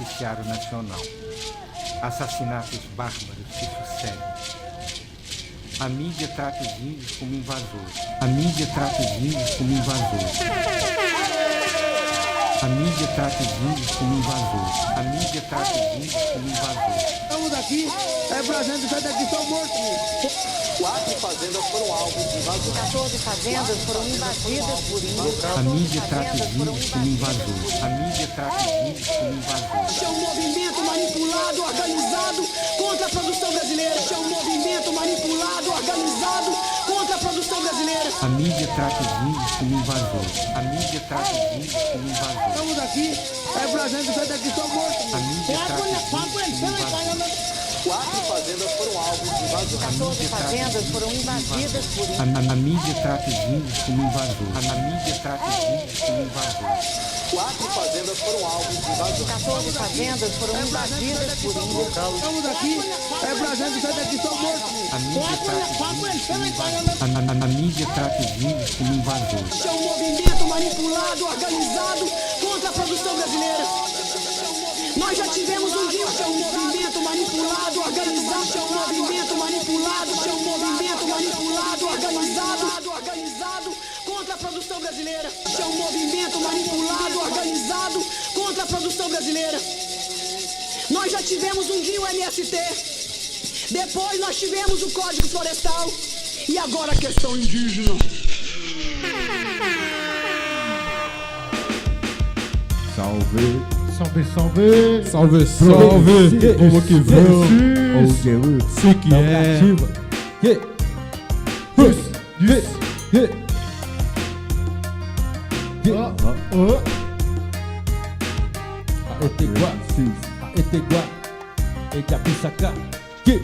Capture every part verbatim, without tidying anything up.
Noticiário nacional. Assassinatos bárbaros se sucedem. A mídia trata os índios como invasores. A mídia trata os índios como invasores. A mídia trata os índios como invasores. A mídia trata os índios como invasores. Estamos aqui, é pra gente sair daqui só morto. Quatro fazendas foram alvo de invasão. Catorze fazendas foram invadidas por índios. A mídia trata os índios como invasores. A mídia trata os índios como invasores. Este é um movimento manipulado, organizado contra a produção brasileira. Este é um movimento manipulado, organizado contra a produção brasileira. A mídia trata os índios como invasores. A mídia trata os índios como invasores. Estamos aqui, é pra gente sair daqui só morto. A mídia trata os índios como invasores. Quatro fazendas foram alvo de invasão. Catorze fazendas foram invadidas por índios. A, a, a mídia trata os índios como invasores. A, a mídia trata os índios como invasores. Quatro fazendas foram alvo de invasão. Catorze fazendas foram invadidas por índios. Estamos aqui, é pra gente sair daqui só morto. A mídia trata os índios como invasores. A, a, a, a mídia trata os índios como invasores. Este é um movimento manipulado, organizado contra a produção brasileira. Nós já tivemos um dia, este é um movimento manipulado, organizado, este é um movimento manipulado, este é um movimento manipulado, organizado, organizado contra a produção brasileira. Este é um movimento manipulado, organizado contra a produção brasileira. Nós já tivemos um dia o M S T. Depois nós tivemos o Código Florestal. E agora a questão indígena. Salve. Salve, salve. Salve, salve. Como que vão? Isso. Isso que é. Yeah. Yes. Yes. Yeah. Yeah. Ah, ah. Aetegua. Aetegua. Eita, pisaka. Que?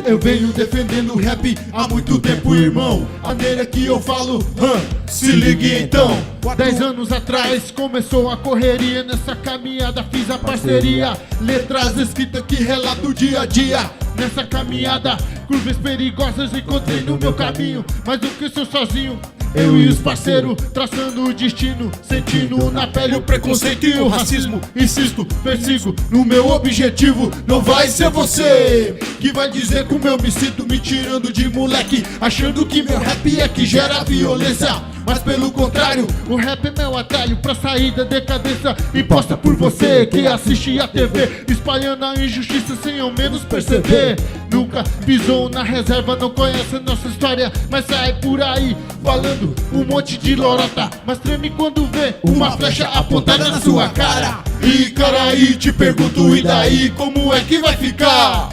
Eu venho defendendo o rap há muito tempo, irmão. A maneira que eu falo, hã, se ligue então. Dez anos atrás começou a correria. Nessa caminhada fiz a parceria. Letras escritas que relatam o dia a dia. Nessa caminhada, curvas perigosas encontrei no meu caminho. Mas do que sou sozinho, eu e os parceiros, traçando o destino, sentindo na pele o preconceito e o racismo. Insisto, persigo no meu objetivo. Não vai ser você que vai dizer como eu me sinto, me tirando de moleque, achando que meu rap é que gera violência. Mas pelo contrário, o rap é meu atalho pra sair da decadência imposta por você que assiste a T V, espalhando a injustiça sem ao menos perceber. Nunca pisou na reserva, não conhece nossa história, mas sai por aí falando um monte de lorota, mas treme quando vê uma flecha apontada na sua cara. E, caraí, te pergunto, e daí, como é que vai ficar?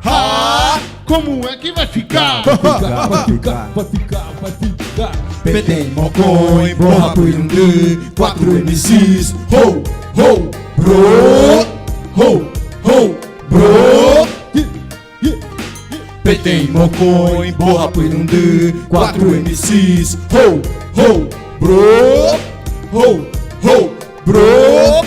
Ah, como é que vai ficar? Vai ficar, vai ficar, vai ficar, vai ficar. Petei mokoi, borra, puyundu, quatro M Cs, ho, ho, bro, ho, ho, bro. Petei mokoi, borra, puyundu, quatro M Cs, ho, ho, bro, ho, ho, bro.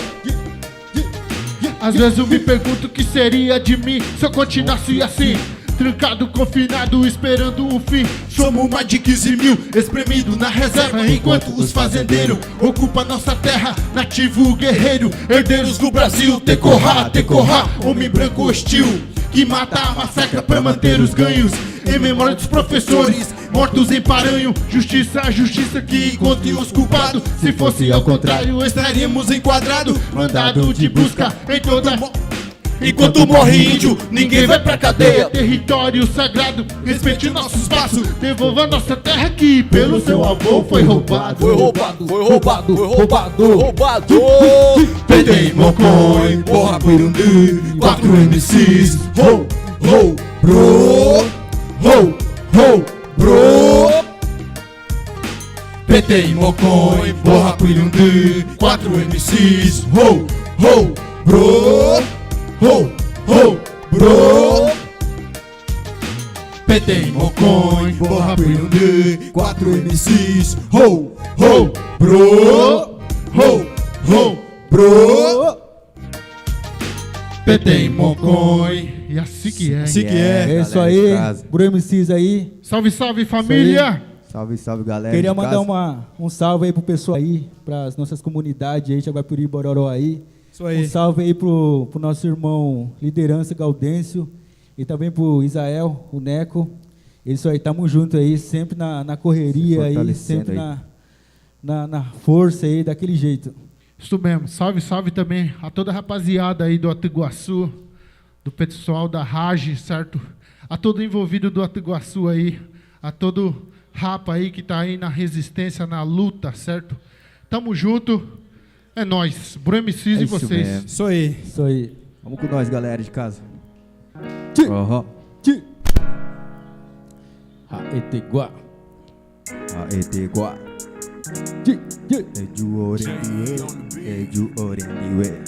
Às vezes eu me pergunto o que seria de mim se eu continuasse assim, trancado, confinado, esperando o fim. Somos mais de quinze mil, espremido na reserva, enquanto os fazendeiros ocupam nossa terra. Nativo guerreiro, herdeiros do Brasil, Tekorra, Tekorra, homem branco hostil que mata, massacra pra manter os ganhos. Em memória dos professores mortos em Paranho, justiça, justiça que encontre os culpados. Se fosse ao contrário, estaríamos enquadrados, mandado de busca em toda mo-, enquanto morre índio, ninguém vai pra cadeia. Território sagrado, respeite nosso espaço, devolva nossa terra que pelo seu avô foi roubado. Foi roubado, foi roubado, foi roubado, foi roubado. Petei mokoi, borra, puyundu, quatro M Cs, ho, ho, bro, ho, ho, bro. Petei mokoi, borra, puyundu, quatro M Cs, ho, ho, bro, ho, ho, bro. Petei mokoi, borra, puyundu, quatro M Cs, ho, ho, bro, ho, ho, bro. Petei mokoi. E assim que é. Assim que é. É isso aí, bro, M Cs aí. Salve, salve, família. Salve, salve, galera. Queria mandar uma, um salve aí pro pessoal aí, pras nossas comunidades aí, Jaguapuri, Bororó aí. Isso aí. Um salve aí pro, pro nosso irmão liderança Gaudêncio e também pro Isael, o Neco. Isso aí, tamo junto aí, sempre na, na correria aí, fortalecendo sempre aí. Na, na, na força aí, daquele jeito. Isso mesmo. Salve, salve também a toda a rapaziada aí do Atu Guaçu, do pessoal da Raj, certo? A todo envolvido do Atu Guaçu aí, a todo rapa aí que tá aí na resistência, na luta, certo? Tamo junto. É nóis. Bro M Cs e vocês. É isso mesmo. Isso aí. Isso aí. Vamos com nós, galera de casa. Tchê. Aham. Tchê. Haete gua. Haete gua. Tchê, tchê. Eju oren diwe. Eju oren diwe.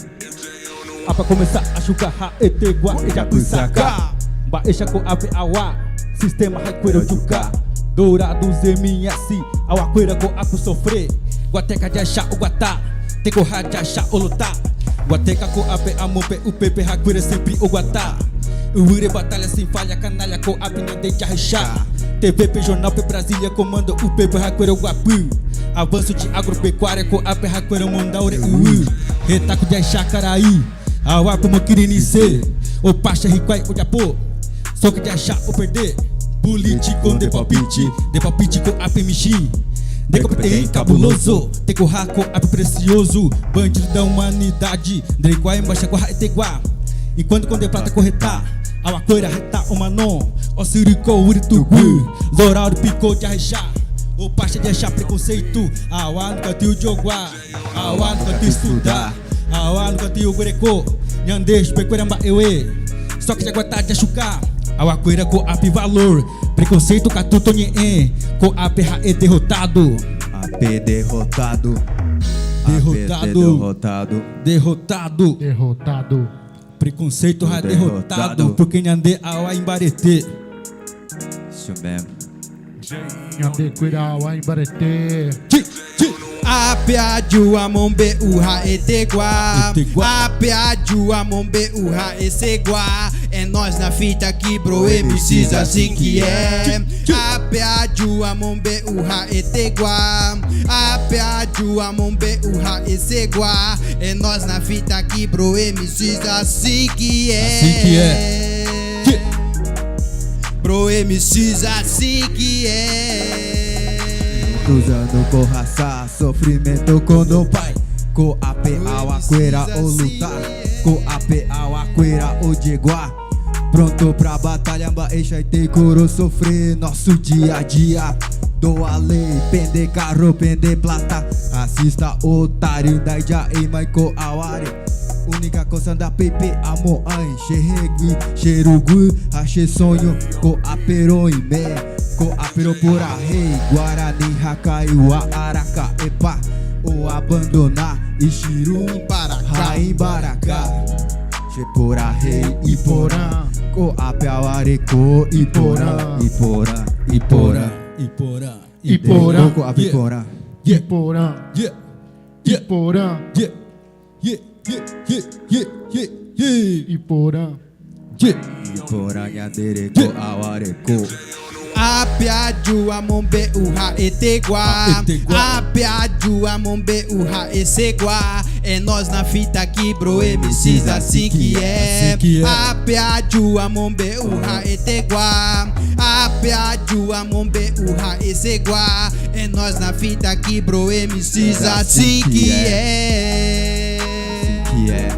Apa começar a chucar haete gua, eja kusaka. Ba esha ko ape awa. Sistema haikuera juka. Dourados M S. Awa kuera ko aku sofre. Guateca de achar o guatá. Te ko haja sha olota. Guateca ko ape amo pe upepe haikuera sempre o guatá. Uire batalha sem falha, canalha ko ape na de jahisha. T V pe jornal pe Brasília comando upepe haikuera guapu. Avanço de agropecuária ko ape haikuera mondaure ui. Retaco de achar caraí. Awa pe mo kiri ni se. O pacha hikuai o japo. Só que de achar o perder. Político de palpite, de palpite ko ape mishi. De ko pete cabuloso, te ko hako ape precioso. Bandido da humanidade, de ko embaixo ko haete gua. Enquanto com de prata correta, awa kuera heta o mano. O siri ko wiri tugu, zorau pico de arrecha. O pacha de achar preconceito, awa nunca tiu jogua. Awa nunca tiu estuda. Awa nunca tiu guereko. Nyandes pe kuera mba ewe. Só que de aguatar de achucar. Awa kuera ko ape valor. Preconceito ka tuto nye e. Ko ape hae derrotado. Ape derrotado. Ape derrotado. Derrotado. Derrotado. Derrotado. Preconceito hae derrotado. Derrotado. Porque nyande awa imbarete. Isso mesmo. Nyande kuera awa imbarete. Tchê, tchê. Ape aju amombe uha etegua. Etegua. Ape aju amombe uha esegua. É nós na fita aqui, bro, M Cs assim que é. Tchê, tchê. Ape aju amombe uha etegua. Ape aju amombe uha esegua. É nós na fita aqui, bro, M Cs assim que é. Assim que é. Tchê. Bro, M Cs assim que é. Cruzando com raça, sofrimento com dom pai. Ko ape awa kuera o luta. Ko ape awa kuera o jegua. Pronto pra batalha, mba esha e te koro sofrer nosso dia a dia. Doa lei, pende carro, pende plata. Racista, otário, daija e mai ko aware. Única coisa da P P, amo ai, xerregui, xerugu, achei sonho, ko ape ro ime, ko ape ro pura rei, Guarani hakai wa araka epa, o abandonar, ishiru, baraka, hain baraka, che pura rei, iporã, ko ape aware ko iporã, iporã, iporã, iporã, iporã, ko ape iporã, iporã, iporã. Yeah. Yeah. Yeah. Yeah, yeah, yeah, yeah, yeah. Iporã. Yeah. Iporã nyandereko awareko. Ape aju amombe uha etegua. Etegua. Ape aju amombe uha esegua. É nós na fita aqui, bro, M Cs assim que é. Assim que é. Ape aju amombe uha etegua. Ape aju amombe uha esegua. É nós na fita aqui, bro, M Cs assim que é. Assim que é.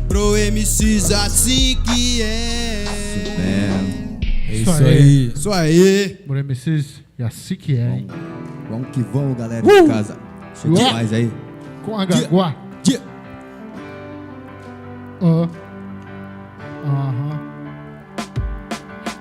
Bro, M Cs assim que é. Isso mesmo. É isso aí. Isso aí. Bro, M Cs, e assim que é, hein? Vamos, vamos que vamos, galera de casa. Chega mais aí. Com a gagua. Yeah. Aham.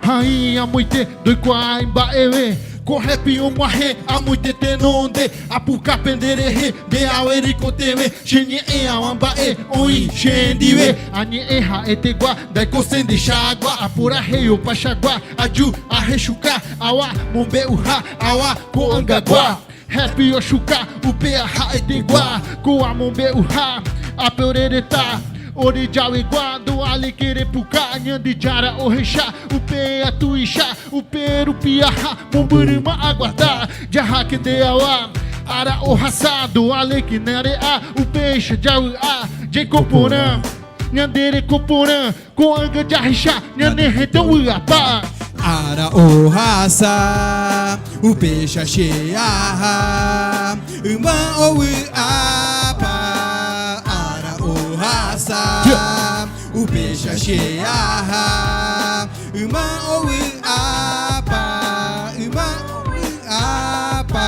Hain amuite doikua imba ewe. Ko hepi umwahe amuite te nonde. Apuka pendere he de awe riko tewe. Shenye e awamba e oi shendiwe. Anye e ha etegua daiko sende shagua. Apura he yo pashagua. Aju ahe shuka awa mombe uha awa ko angagua. Hepi o shuka, upe aha etegua, ko amombe uha, ape orereta, ore jawe gua, do ale kere puka, nyandi jara o hesha, upe atu isha, upe rupi aha, momburu ma aguata, jaha kende awa, Ara ohasa, do ale kinare a, upéicha jawa'ã, Jacob Porã, Ñandereco Porã, ko anga jahecha, ñane hetã wa'apa. Ara ohasa, upéicha che ahan, yma owi'apa. Ara ohasa, upéicha che ahan, yma owi'apa, yma owi'apa.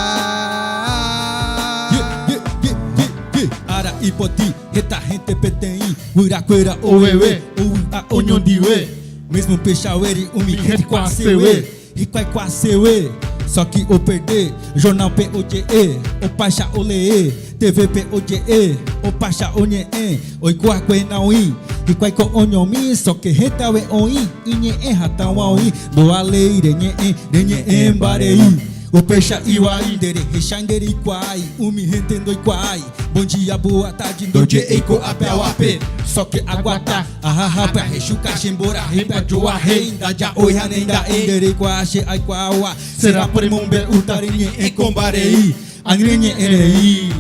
Ye, ye, ye, ye, ye. Ara ipoti, heta hente peteĩ, wirakuera owewe, owi'a oñondiwe. Mesmo peixa weri umi heti kuasewe. Hikuái kuasewe, só que o perde, jornal pe oje'e, opaixa ole'e, T V pe oje'e, opaixa oñe'ẽ, oikuakue na oĩ, hikuái ko oñomi, só que hetawe oĩ, iñe'ẽ hatã wa oĩ, do ale i reñe'ẽ, reñe'ẽ mbarei. Upéicha iwai, nderehecha ndereikuaái, umi hente ndoikuaái, bom dia, boa tarde, ndoje'e eiko ape awape, só que aguata. Ahaha, pra rechucar, embora, reba, joa, rei, da, ja, oi, hanei, da, ei, derei, kwa, ashe, ai, kwa, awa, será, premombe, utari, ñe'ẽ, kombarei, anire, ñe'ẽrei.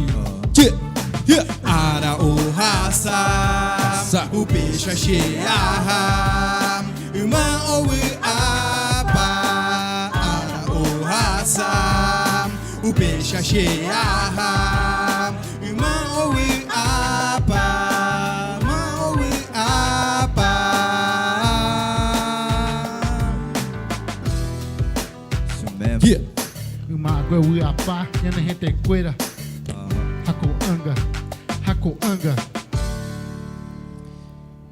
Che, yeah. Ara ohasa, sa, upéicha che ahan, yma owi'apa. Ara ohasa, upéicha che ahan, yma owi'apa, yma owi'apa. Isso mesmo. Yeah. Yma owi'apa, ñane hentekuera. Aham. Hako anga, hako anga.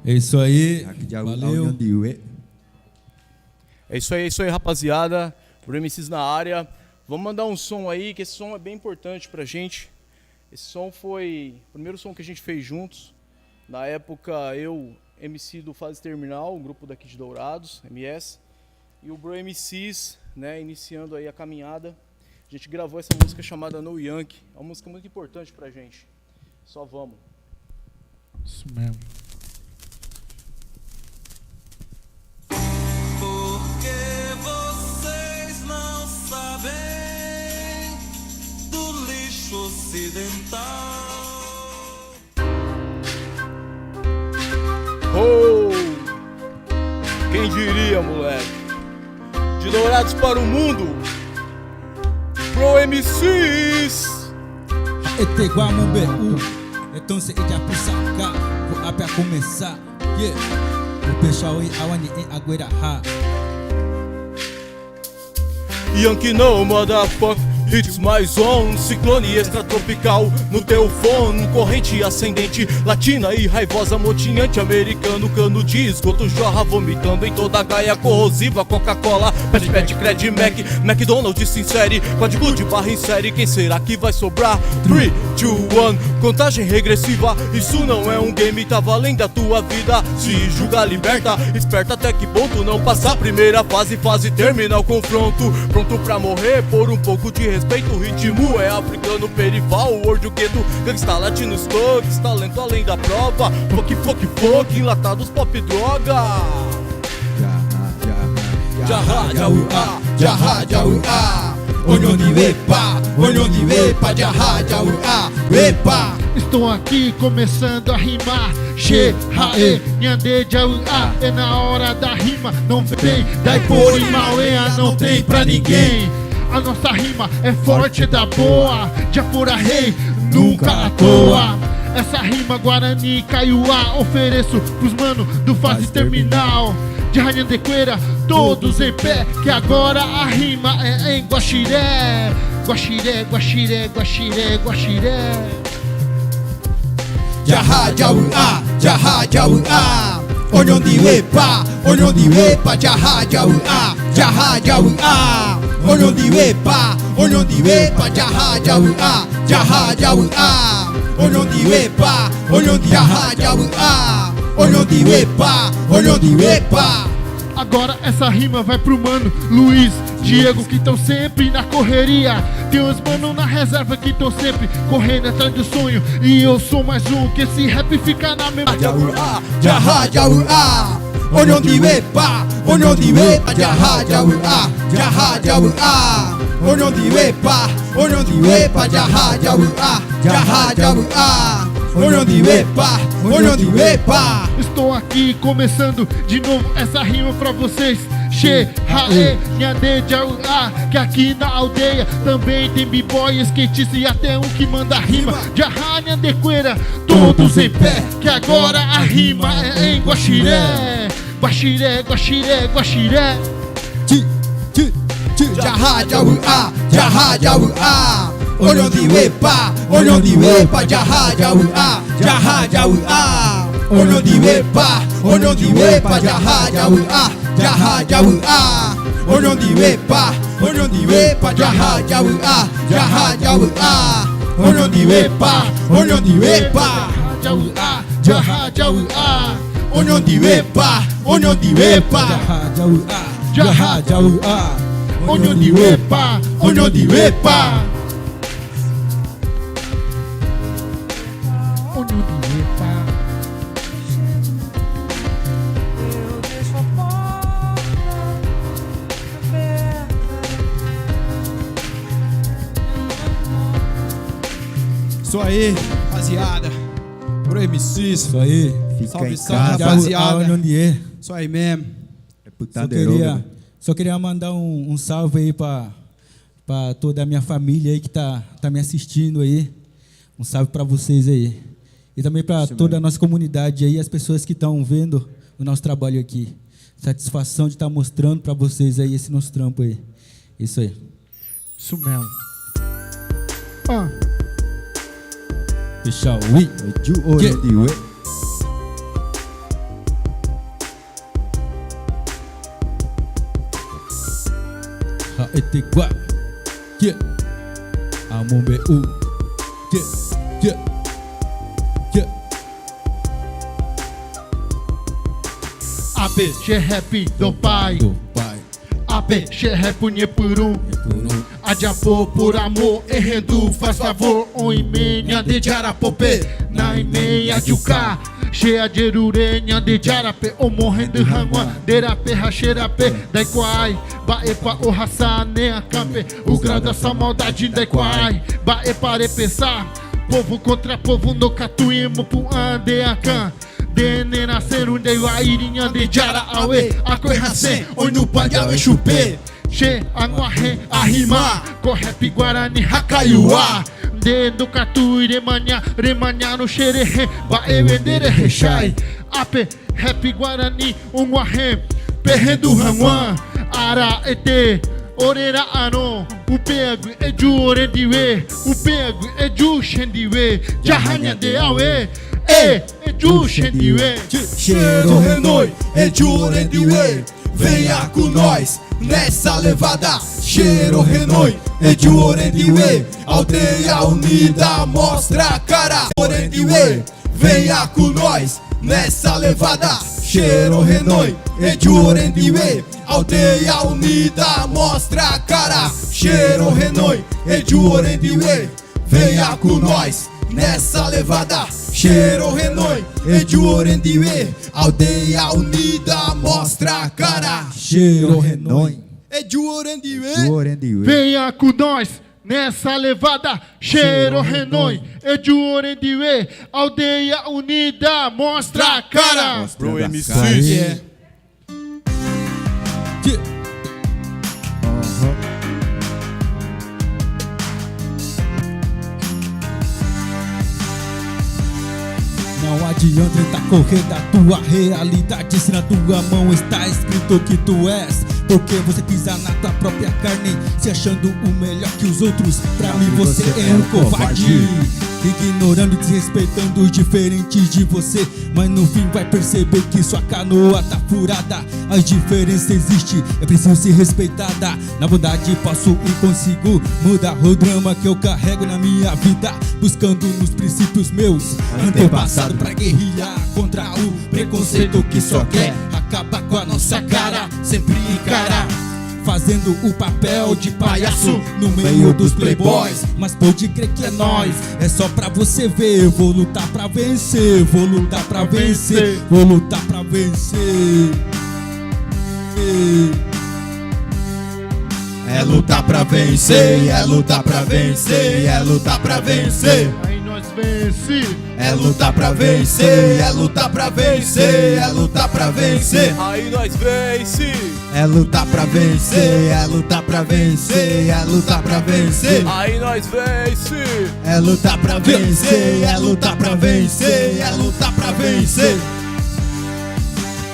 É isso aí. Valeu. É isso aí, é isso aí, rapaziada. Bro M Cs na área. Vamos mandar um som aí, que esse som é bem importante pra gente. Esse som foi o primeiro som que a gente fez juntos. Na época, eu, M C do Fase Terminal, um grupo daqui de Dourados, M S, e o Bro M Cs, né, iniciando aí a caminhada. A gente gravou essa música chamada No Yankee. É uma música muito importante pra gente. Só vamos. Isso mesmo. Porque vocês não sabem do lixo ocidental. Oh! Quem diria, moleque? De Dourados para o mundo, Bro M Cs. Ete guamu be u. Entonces ella pusa acá, vou ape a começar. Yeah. Upéicha owi'awa, ñe'ẽ aguera ha. Yankee no motherfuck, it's my zone. Ciclone extratropical no teu phone. Corrente ascendente, latina e raivosa, motiante americano, cano de esgoto jorra, vomitando em toda a gaia corrosiva. Coca-Cola, Pet Pet, Cred Mac, McDonald's, sincere, código de barra em série. Quem será que vai sobrar? Three, two, one, contagem regressiva. Isso não é um game, tá valendo a tua vida. Se julga, liberta, esperta até que ponto não passar a primeira fase, fase terminal, confronto. Pronto pra morrer por um pouco de respeito. O ritmo é africano, perival, world gueto, gangsta, latino, thugs, talento além da prova. Fuck, fuck, fuck, enlatados, pop, droga. Jaha, jaha, jaha, jaha. Oñondiwepa, oñondiwepa, jaha, jaha, wepa. Estou aqui começando a rimar. Che, hae, ñande, jaha. É na hora da rima, não tem. Daipori, mawea, não tem pra ninguém. A nossa rima é forte, da boa, já por a rei, nunca à toa. Essa rima guarani kaiwa ofereço pros mano do Fase Terminal. Jaha ñande kuera, todos em pé, que agora a rima é em guaxiré. Guaxiré, guaxiré, guaxiré, guaxiré. Jaha, jaha, jaha, jaha. Oñondiwepa, oñondiwepa, jaha, jaha, jaha, jaha. Oñondiwepa, oñondiwepa, jaha, jaha, jaha, jaha. Oñondiwepa, oñondi-, jaha, jaha. Oñondiwepa, oñondiwepa. Agora essa rima vai pro mano Luiz, Diego, que tão sempre na correria. Tem os mano na reserva que tão sempre correndo atrás do sonho. E eu sou mais um que esse rap fica na memória. Jaha, jaha, jaha. Oñondiwépa, oñondiwépa, jaha jawí a, jaha jawí a. Oñondiwépa, oñondiwépa, jaha jawí a, jaha jawí a. Oñondiwépa, oñondiwépa. Estou aqui começando de novo essa rima pra vocês. Che ha'e ñande jawí a, que aqui na aldeia também tem b-boy, skatista e até um que manda rima. Jaha ñande kuéra, todos em pé, que agora a rima é em guaxiré. Guaxiré, guaxiré, guaxiré. Chi, chi, chi. Jaha jawí a, jaha jawí a. Oñondiwépa, oñondiwépa, jaha jawí a, jaha jawí a. Oñondiwépa, oñondiwépa, jaha jawí a, jaha jawí a. Oñondiwépa, oñondiwépa, jaha jawí a, jaha jawí a. Oñondiwépa, oñondiwépa. Jaha jawí a, jaha jawí a. Oñondiwépa, oñondiwépa. Jaha jawí a, jaha jawí a. Oñondiwépa, oñondiwépa. Oñondiwépa. Isso aí, rapaziada. Pro M Cs. Isso aí. Fica em casa. Salve, salve, rapaziada. Isso aí mesmo. Só queria, só queria mandar um, um salve aí pra, pra toda a minha família aí que tá, tá me assistindo aí. Um salve pra vocês aí. E também pra toda a nossa comunidade aí, as pessoas que tão vendo o nosso trabalho aqui. Satisfação de tá mostrando pra vocês aí esse nosso trampo aí. Isso aí. Isso mesmo. Ah. Fechar o i. Ju ore diwe. Ha ete gua. Yeah. Amombe u. Yeah. Yeah. Yeah. Ape, che happy, don't buy. Don't buy. Ape, che happy, nye purun. Nye purun. Ajapo por amor, ehendu, faz favor, oime ñande jara pope, naime ajuka, che ajerure ñande jara pe, omohendu hangua, dera pe, hachera pe, dai kwai, bae pa o hasane akampe, o grau dessa maldade dai kwai, bae pare pensar, povo contra povo, no katuimo pu ande akan. Dene na seru de wairi ñande jara awe, akwe hasen, oi nu pa jawe chupe. Che angua he ahima, ko happy guarani hakaiwa. De do katui remaña, remaña no xerehe, ba e vendere he shai. Ape happy guarani, ungua he, pehe du hangua. Ara ete, orera ano, upe agu eju ore diwe, upe agu eju shen diwe, jaha ñande awe, e, eju shen diwe. Cheiro Renoi, eju ore diwe, venha com nós nessa levada. Cheiro Renoi, eju ore diwe, aldeia unida mostra a cara. Ore diwe, venha com nós nessa levada. Cheiro Renoi, eju ore diwe, aldeia unida mostra a cara. Cheiro Renoi, eju ore diwe, venha com nós nessa levada. Cheiro Renoi, eju ore diwe, aldeia unida mostra a cara. Cheiro Renoi, eju ore diwe, eju ore diwe, venha com nós nessa levada. Cheiro Renoi, eju ore diwe, aldeia unida mostra a cara. Pro M C. Yeah. Não adianta tentar correr da tua realidade, se na tua mão está escrito que tu és. Porque você pisa na tua própria carne, se achando o melhor que os outros. Pra mim você é um covarde, ignorando e desrespeitando os diferentes de você. Mas no fim vai perceber que sua canoa tá furada. A diferença existe, é preciso ser respeitada. Na bondade posso e consigo mudar o drama que eu carrego na minha vida, buscando nos princípios meus antepassado pra guerrilhar contra o preconceito que só quer acabar com a nossa cara, sempre encarar, fazendo o papel de palhaço no meio dos playboys. Mas pode crer que é nós, é só pra você ver. Vou lutar pra vencer, vou lutar pra vencer, vou lutar pra Vencer. É lutar pra vencer, é lutar pra vencer, é lutar pra vencer. Aí nós vence. É lutar pra vencer, é lutar pra vencer, é lutar pra vencer. Aí nós vence. É lutar pra vencer, é lutar pra vencer, é lutar pra vencer. Aí nós vence. É lutar pra vencer, é lutar pra vencer, é lutar pra vencer.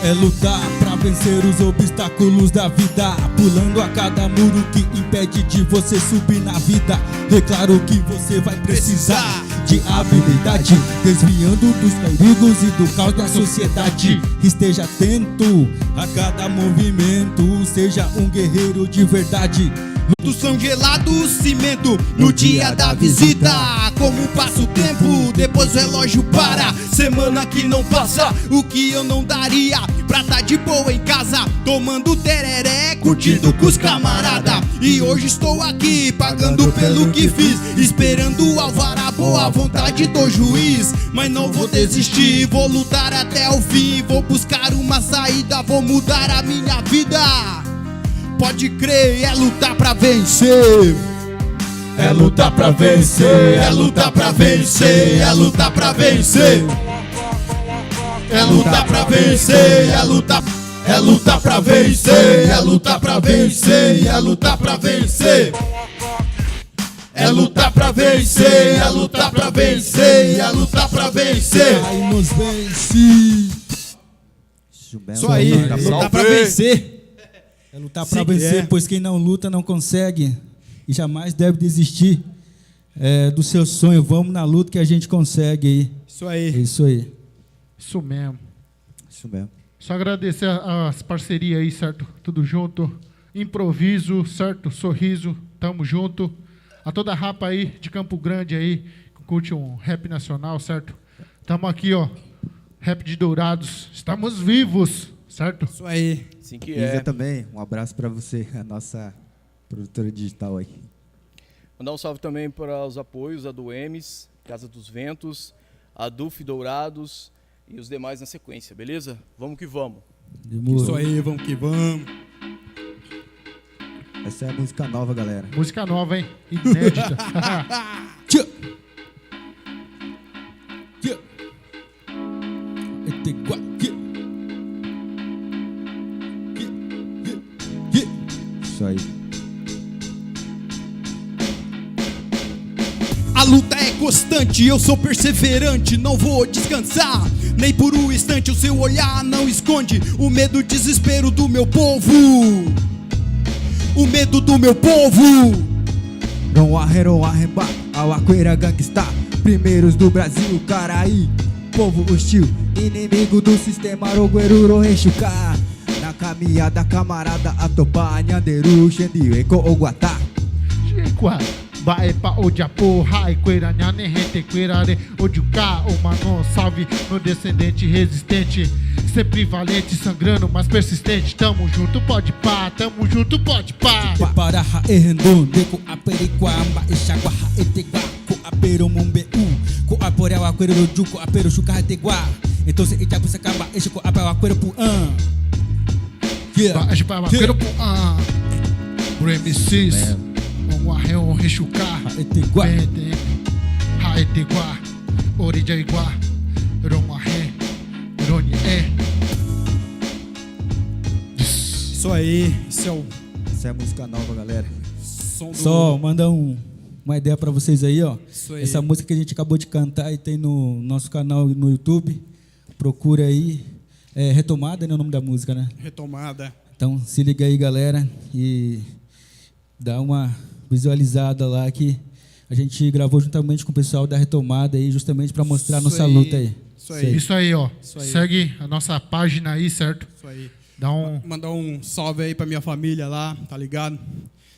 É lutar pra vencer os obstáculos da vida, pulando a cada muro que impede de você subir na vida. É claro que você vai precisar de habilidade, desviando dos perigos e do caos da sociedade. Esteja atento a cada movimento, seja um guerreiro de verdade. Todos são gelados, cimento no dia da visita. Como passa o tempo, depois o relógio para. Semana que não passa, o que eu não daria pra tá de boa em casa, tomando tereré, curtindo com os camarada. E hoje estou aqui, pagando pelo que fiz, esperando o alvará, boa vontade do juiz. Mas não vou desistir, vou lutar até o fim, vou buscar uma saída, vou mudar a minha vida. Pode crer, é lutar pra vencer. É lutar pra vencer, é lutar pra vencer, é lutar pra vencer. É lutar pra vencer, é lutar, é lutar pra vencer, é lutar pra vencer, é lutar pra vencer. É lutar pra vencer, é lutar pra vencer, é lutar pra vencer. Aí nós vence. Isso mesmo. Isso aí, é lutar pra vencer. É lutar pra vencer, pois quem não luta não consegue e jamais deve desistir, é, do seu sonho. Vamos na luta que a gente consegue aí. Isso aí. É isso aí. Isso mesmo. Isso mesmo. Só agradecer a- as parcerias aí, certo? Tudo junto. Improviso, certo? Sorriso, tamo junto. A toda a rapa aí de Campo Grande aí, que curte um rap nacional, certo? Tamo aqui, ó. Rap de Dourados. Estamos vivos, certo? Isso aí. Assim que Isa é. Também, um abraço pra você, a nossa produtora digital aí. Mandar um salve também para os apoios, a do Emes, Casa dos Ventos, a Duf Dourados e os demais na sequência, beleza? Vamos que vamos. Demorou. Isso aí, vamos que vamos. Essa é a música nova, galera. Música nova, hein? Inédita. Tchau. Tchau. Ete gua, yeah. Yeah, yeah, yeah. Isso aí. A luta é constante, eu sou perseverante, não vou descansar, nem por um instante o seu olhar não esconde o medo, o desespero do meu povo. O medo do meu povo. Ronwahe, ronwahe ba, Awakuera gangsta, primeiros do Brasil, Caraí, povo hostil, inimigo do sistema, rogueiro roheshuka. Na caminhada, camarada, atopa, nyanderu, xendi, eko, oguata. Chiqua, bae pa ojapo, hai, kuera, nhane, hete, kuera, re, ojuka, o mano, salve, meu descendente resistente, sempre valente, sangrando, mas persistente. Tamo junto, pode pá, tamo junto, pode pá. Para ha ehendo, deku aperi kwa amba, ishagua ha etegua. Ko apero mumbe u, ko apore wa kwero ju, ko apero shuka hate gua. Entonces ita pusa kamba, eshe ko apa wa kwero pu an. Yeah. Ba, eshe pa wa kwero pu an. Remisis. Ronwahe o heshuka. Ha ete gua. Ete. Ha ete gua. Orija igua. Ronwahe. Roni e. Isso aí, esse é o... Essa é a música nova, galera. Som do... Só mandar um uma ideia pra vocês aí, ó. Isso aí. Essa música que a gente acabou de cantar e tem no nosso canal no YouTube. Procura aí. É Retomada, né, o nome da música, né? Retomada. Então, se liga aí, galera, e dá uma visualizada lá que a gente gravou juntamente com o pessoal da Retomada aí, justamente pra mostrar a nossa luta aí. Isso aí. Isso aí, ó. Isso aí. Segue a nossa página aí, certo? Isso aí. Dá um... Mandar um salve aí pra minha família lá, tá ligado?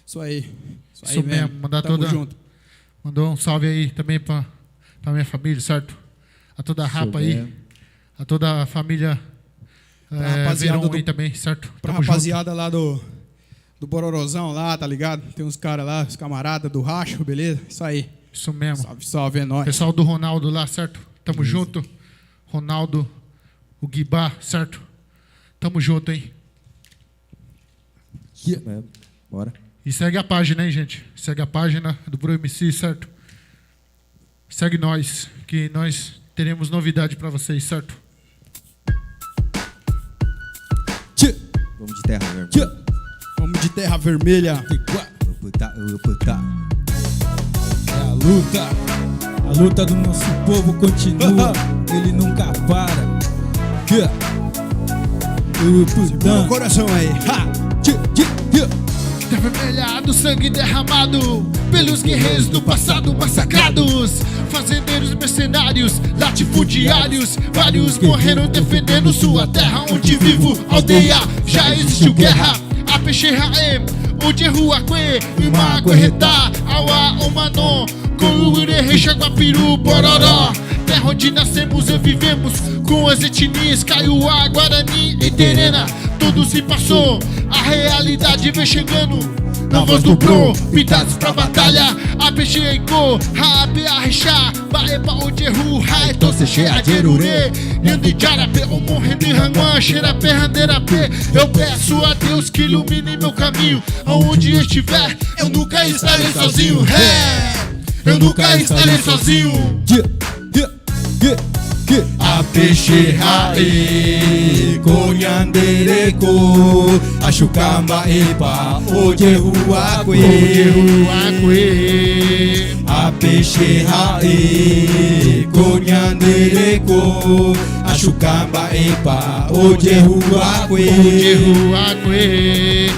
Isso aí. Isso aí mesmo. Mandar toda... Tamo junto. Mandou um salve aí também pra, pra minha família, certo? A toda a rapa aí. A toda a família, eh, rapaziada Verão do, aí também, certo? Pra rapaziada lá do, do Bororozão lá, tá ligado? Tem uns caras lá, os camaradas do Racho, beleza? Isso aí. Isso mesmo. Salve, salve, é nóis. Pessoal do Ronaldo lá, certo? Tamo junto. Ronaldo, o Guibá, certo? Tamo junto, hein? Yeah, man. Bora. E segue a página, hein, gente? Segue a página do Bro M C, certo? Segue nós, que nós teremos novidade pra vocês, certo? Tchê. Vamos de terra, meu irmão. Tchê. Vamos de terra vermelha. Puta, puta. É a luta. A luta do nosso povo continua. Ele nunca para. Yeah. Segura o coração aí. Ha! Tchê, tchê, tchê. Terra vermelha do sangue derramado pelos guerreiros do passado massacrados. Fazendeiros mercenários, latifundiários, vários morreram defendendo sua terra onde vivo, aldeia, já existiu guerra. Apeshe ha'e, ojehu akwe, ima akwe heta, awa umano, koure heisha guapiru bororo. Terra onde nascemos e vivemos com as etnias Kaiowá, Guarani e Terena. Tudo se passou, a realidade vem chegando. Na voz do Bro, pintados pra batalha. Apeshe eiko, ha'ape aheisha, baepa ojehu ha'e to seishe ajerure. Nyandijarape omohende hangwan, xerape handerape. Eu peço a Deus que ilumine meu caminho. Aonde estiver, eu nunca estarei sozinho. É, eu nunca estarei sozinho. Yeah, yeah, yeah, yeah. Apeshe ha'e, ko nyandereko, ashukamba epa, ojehu akwe. Ojehu akwe. Apeshe ha'e, ko nyandereko, ashukamba epa, ojehu akwe. Ojehu akwe.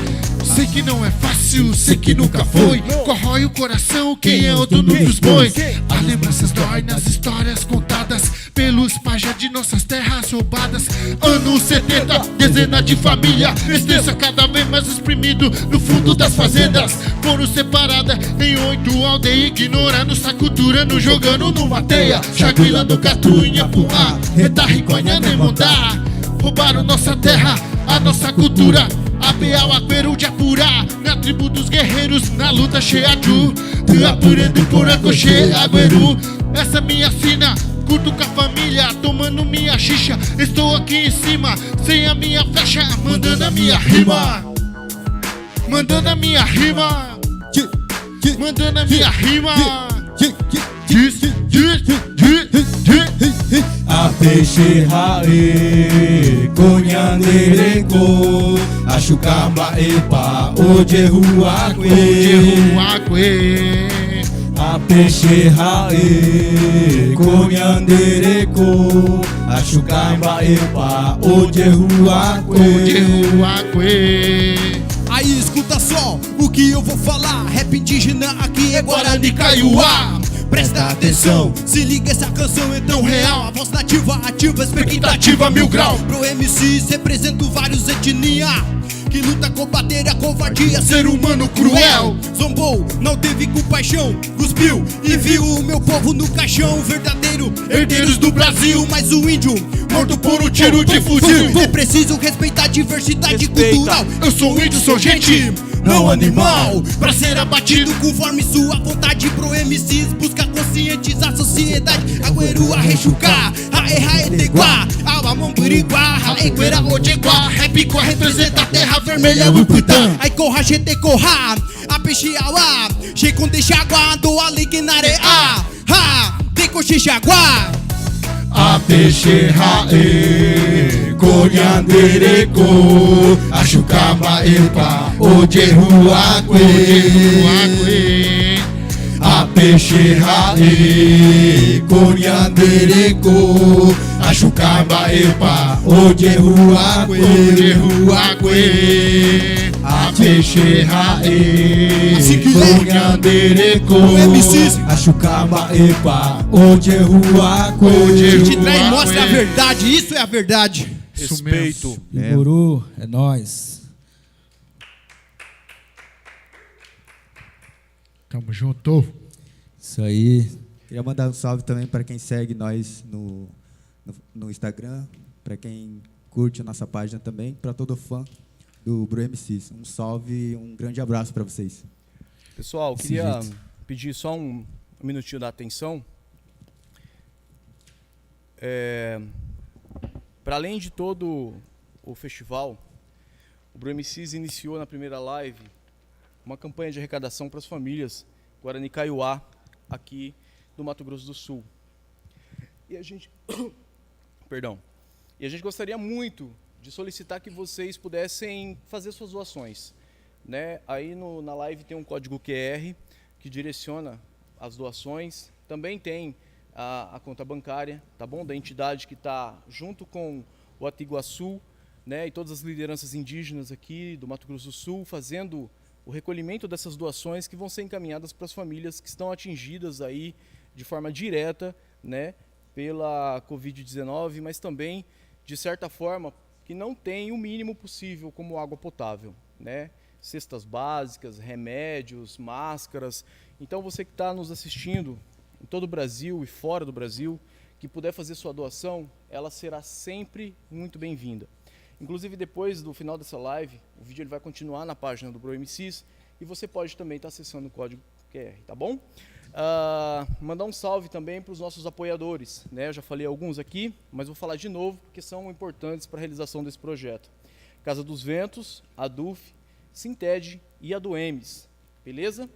Sei que não é fácil, sei que nunca foi. Corrói o coração quem é o dono dos bois. As lembranças doem nas histórias contadas pelos pajés de nossas terras roubadas. Anos setenta, dezenas de família extensa, cada vez mais exprimido no fundo das fazendas. Foram separadas em oito aldeias, ignorando, sacuturando, jogando numa teia. Jaguilando, catuinha, puá, retarriconha, nem mandar. Roubaram nossa terra, a nossa cultura. Apeau, aqueiro de apurá, na tribo dos guerreiros, na luta cheia de. Apurendo por acoche, agueiro. Essa é minha sina, curto com a família, tomando minha xixa. Estou aqui em cima, sem a minha flecha, mandando a minha rima. Mandando a minha rima. Mandando a minha rima. Diz, diz, diz, diz. Apeshe ha'e, ko nyandereko, ashukamba epa, ojehu akwe. Ojehu akwe. Apeshe ha'e, ko nyandereko, ashukamba epa, ojehu akwe. Ojehu akwe. Aí escuta só o que eu vou falar. Rap indígena aqui é Guarani Kaiowá. Presta atenção, se liga essa canção é tão real. A voz nativa ativa, expectativa mil grau. Bro M Cs represento vários etnia que luta, combater a covardia, ser humano cruel. Zombou, não teve compaixão, cuspiu e viu o meu povo no caixão. Verdadeiro herdeiros do Brasil, mas o índio morto por um tiro de fuzil. É preciso respeitar a diversidade cultural. Eu sou índio, sou gente, não animal, pra ser abatido conforme sua vontade. Bro M Cs busca conscientizar a sociedade. Agueiro aheishuka, ha'e ha'e teguá, awa mombiriguá, ha'e kuera ojegua. Rap ko representa terra vermelha, Uputan. Ai ko hachete ko ha, apeshe awa, che konde shagua, ando ali kinare a. Ha, deko shi shagua. Apeshe ha'e, ko nyandereko, ashukamba epa, ojehu akwe. Apeshe ha'e, ko nyandereko, ashukamba epa, ojehu akwe. Ojehu akwe. Apeshe ha'e, ko nyandereko, ashukamba epa, ojehu akwe. A gente traz e mostra a verdade, isso é a verdade. Isso mesmo. Respeito. Iguru, é nóis. Tamo junto. Isso aí. Queria mandar um salve também para quem segue nós no, no, no Instagram, para quem curte a nossa página também, para todo fã do Bro M Cs. Um salve, um grande abraço para vocês. Pessoal, Desse queria jeito. Pedir só um minutinho da atenção. É, para além de todo o festival, o Bro M Cs iniciou na primeira live uma campanha de arrecadação para as famílias Guarani Kaiowá aqui do Mato Grosso do Sul. E a gente, perdão. E a gente gostaria muito de solicitar que vocês pudessem fazer suas doações, né? Aí no, na live tem um código Q R que direciona as doações. Também tem a, a conta bancária, tá bom? Da entidade que está junto com o Atiguaçu, né? E todas as lideranças indígenas aqui do Mato Grosso do Sul fazendo o recolhimento dessas doações que vão ser encaminhadas para as famílias que estão atingidas aí de forma direta, né? Pela covid dezenove, mas também, de certa forma, que não tem o mínimo possível como água potável, né? Cestas básicas, remédios, máscaras. Então, você que está nos assistindo em todo o Brasil e fora do Brasil, que puder fazer sua doação, ela será sempre muito bem-vinda. Inclusive, depois do final dessa live, o vídeo ele vai continuar na página do Bro M Cs e você pode também estar acessando o código Q R, tá bom? Ah, mandar um salve também para os nossos apoiadores, né? Eu já falei alguns aqui, mas vou falar de novo porque são importantes para a realização desse projeto. Casa dos Ventos, a DUF, Sintede e a Duemes, beleza?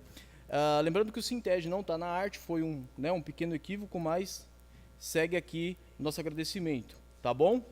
Ah, lembrando que o Sintede não está na arte, foi um, né, um pequeno equívoco, mas segue aqui nosso agradecimento, tá bom?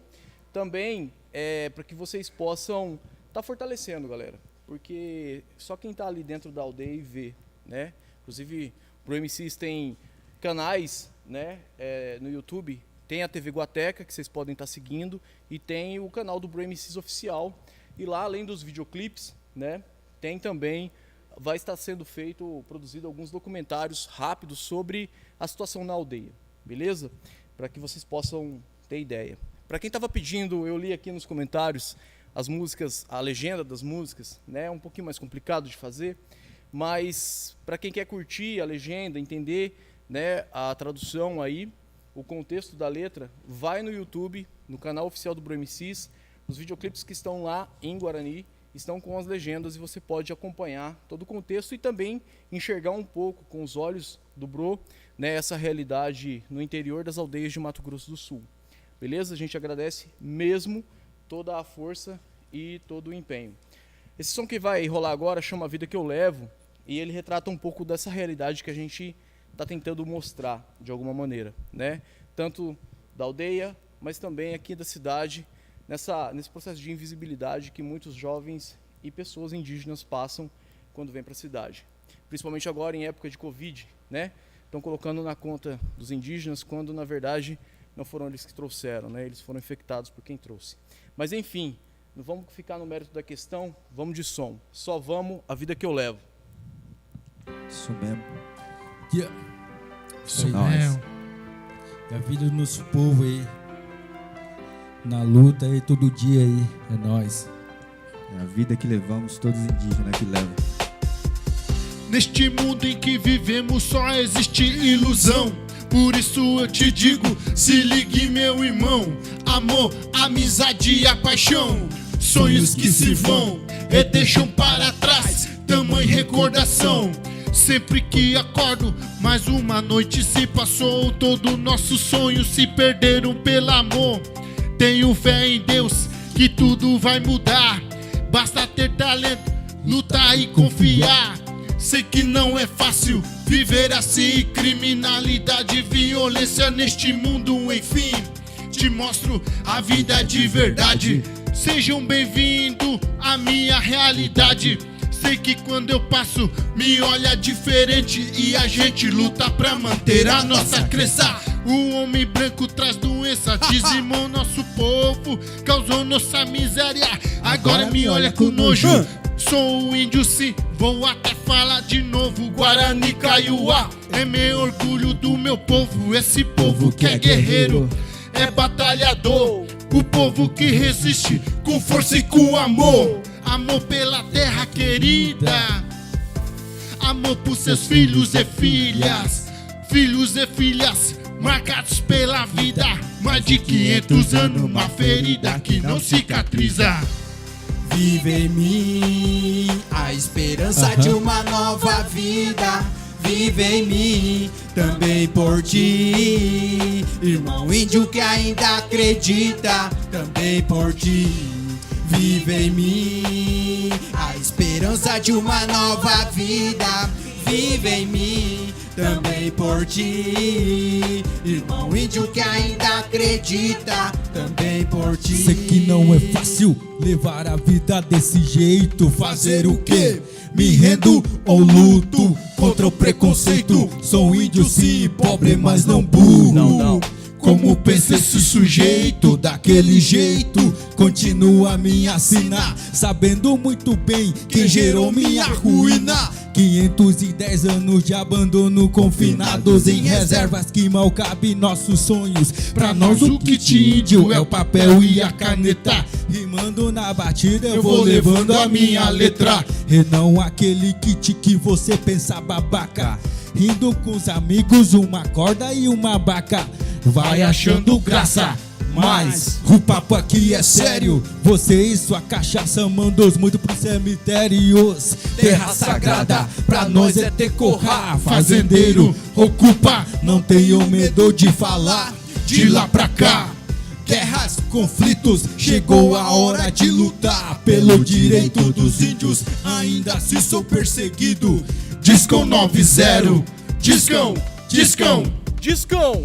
Também é para que vocês possam estar fortalecendo, galera, porque só quem está ali dentro da aldeia e vê, né? Inclusive, Bro M Cs tem canais, né, é, no YouTube, tem a T V Guateca, que vocês podem estar seguindo, e tem o canal do Bro M Cs oficial. E lá, além dos videoclipes, né, tem também, vai estar sendo feito, produzido alguns documentários rápidos sobre a situação na aldeia, beleza? Para que vocês possam ter ideia. Para quem estava pedindo, eu li aqui nos comentários as músicas, a legenda das músicas, né? É um pouquinho mais complicado de fazer, mas para quem quer curtir a legenda, entender, né, a tradução aí, o contexto da letra, vai no YouTube, no canal oficial do Bro M Cs. Os videoclipes que estão lá em Guarani estão com as legendas e você pode acompanhar todo o contexto e também enxergar um pouco com os olhos do Bro, né, essa realidade no interior das aldeias de Mato Grosso do Sul. Beleza? A gente agradece mesmo toda a força e todo o empenho. Esse som que vai rolar agora chama A Vida Que Eu Levo e ele retrata um pouco dessa realidade que a gente está tentando mostrar de alguma maneira, né? Tanto da aldeia, mas também aqui da cidade, nessa, nesse processo de invisibilidade que muitos jovens e pessoas indígenas passam quando vêm para a cidade. Principalmente agora em época de covid, né? Estão colocando na conta dos indígenas quando, na verdade, não foram eles que trouxeram, né? Eles foram infectados por quem trouxe. Mas, enfim, não vamos ficar no mérito da questão, vamos de som. Só vamos, A Vida Que Eu Levo. Isso mesmo. Yeah. Isso aí. É a vida do nosso povo aí. Na luta aí, todo dia aí. É nóis. É a vida que levamos, todos os indígenas que levam. Neste mundo em que vivemos só existe ilusão. Por isso eu te digo, se ligue, meu irmão. Amor, amizade e a paixão. Sonhos que se vão e deixam para trás tamanha recordação. Sempre que acordo, mais uma noite se passou. Todo nosso sonho se perderam pelo amor. Tenho fé em Deus que tudo vai mudar. Basta ter talento, lutar e confiar. Sei que não é fácil viver assim. Criminalidade, violência neste mundo, enfim. Te mostro a vida de verdade. Sejam bem-vindos à minha realidade. Sei que quando eu passo, me olha diferente. E a gente luta pra manter a nossa crença. O homem branco traz doença, dizimou nosso povo, causou nossa miséria. Agora me olha com nojo. Sou índio sim, vou até falar de novo. Guarani Kaiowá é meu orgulho do meu povo. Esse povo que é guerreiro, é batalhador. O povo que resiste com força e com amor. Amor pela terra querida. Amor por seus filhos e filhas. Filhos e filhas marcados pela vida. Mais de quinhentos anos, uma ferida que não cicatriza. Vive em mim a esperança de uma nova vida. Vive em mim também por ti, irmão índio que ainda acredita. Também por ti. Vive em mim a esperança de uma nova vida. Vive em mim, também por ti. Irmão índio que ainda acredita, também por ti. Sei que não é fácil levar a vida desse jeito. Fazer o quê? Me rendo ou luto contra o preconceito. Sou índio, sim, pobre, mas não burro. Não, não. Como pensa esse sujeito? Daquele jeito, continua a me assinar, sabendo muito bem quem gerou minha ruína. Quinhentos e dez anos de abandono, confinados em reservas que mal cabem nossos sonhos. Pra nós o kit índio é o papel e a caneta. Rimando na batida eu vou levando a minha letra. E não aquele kit que você pensa babaca. Rindo com os amigos, uma corda e uma baca. Vai achando graça, mas o papo aqui é sério. Você e sua cachaça mandou muito pros cemitérios. Terra sagrada, pra nós é Tecorra. Fazendeiro, ocupa, não tenho medo de falar. De lá pra cá, guerras, conflitos, chegou a hora de lutar pelo direito dos índios. Ainda se sou perseguido. Discão nove zero, Discão, Discão, Discão.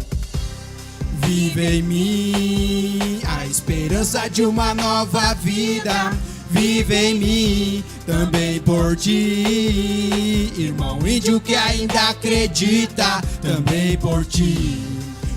Vive em mim a esperança de uma nova vida. Vive em mim, também por ti. Irmão índio que ainda acredita, também por ti.